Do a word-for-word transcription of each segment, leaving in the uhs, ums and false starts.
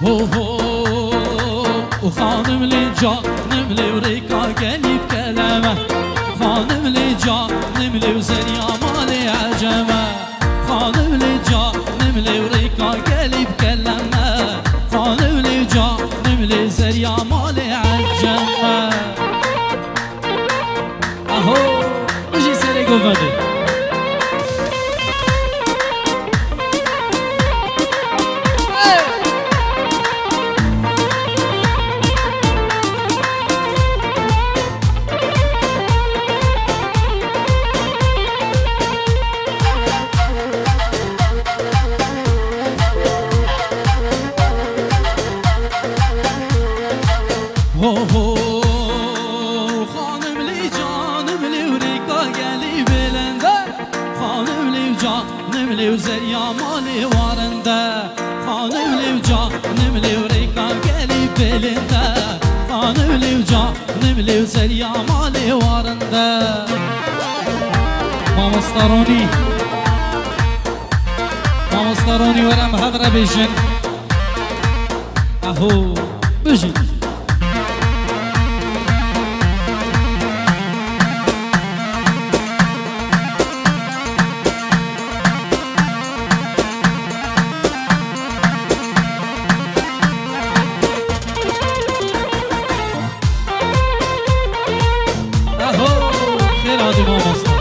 Ho ho, û xanim lê canim lê û rêka gelî bi keleme. Xanim lê canim lê û zerya malê eceme. Xanim lê canim lê û rêka gelî bi keleme. Xanim lê canim lê zerya malê eceme. Aho, bijî serê govendê. Ho ho, xanim lê canim lê û rêka gelî belende. Xanim lê û canim lê û zerya malê warinde. Xanim lê û canim lê û rêka gelî belende. Xanim lê û canim lê û zerya malê warinde. Mamosta Ronî. Mamosta Ronî, were em hev re bêjin. Aho, bijî. Aho, xêr hatî mamosta.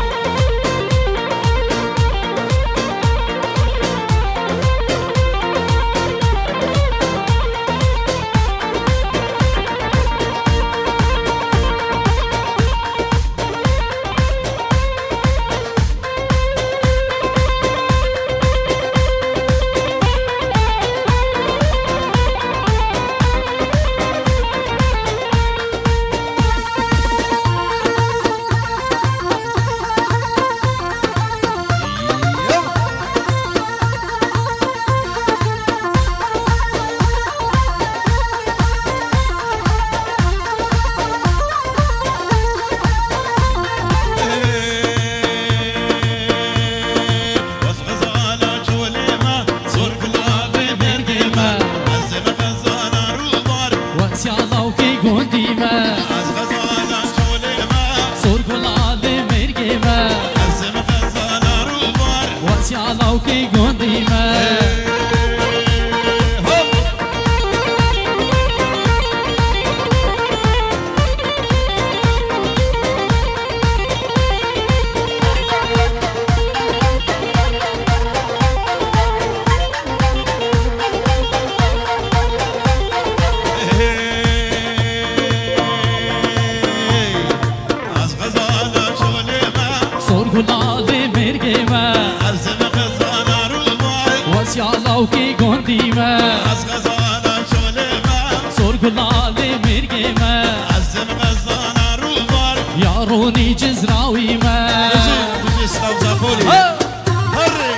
Wes xezala çolê me, sor gula vê mêrgê me. Ez ê me xezala rûbar. Wes ya lawkê gondî me. Ez xezala çolê me. Sor gula vê mêrgê me. Ez ê me xezala rûbar. Wes ya lawkê gondî me. Hey, hop. Hey, ez xezala çolê me. Sor gula vê mêrgê me. Ez ê me xezala rûbar. Wes ya lawkê gondî me. Ez xezala çolê me. Sor gula vê mêrgê me. Ez ê me xezala rûbar. Ya Ronî Cizrawî me. Bijî, bijî, Silav Zapolî. Hey! Herê!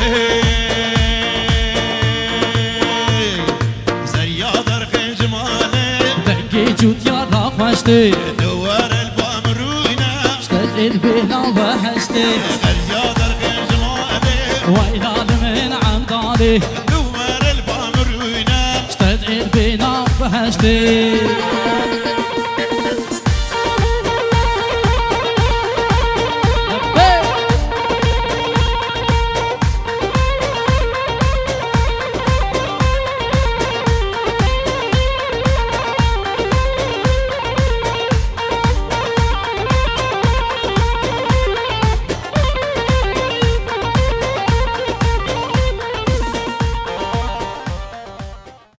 Hey! Zerya derxên ji malê. Dengê cûtiya daxweş tê. Li wer el bamrûne. Ji te êd bê nav beheştê. Zerya derxên ji malê. Weyla li min emdalê. Li wer el bamrûne. Ji te êd bê nav beheştê.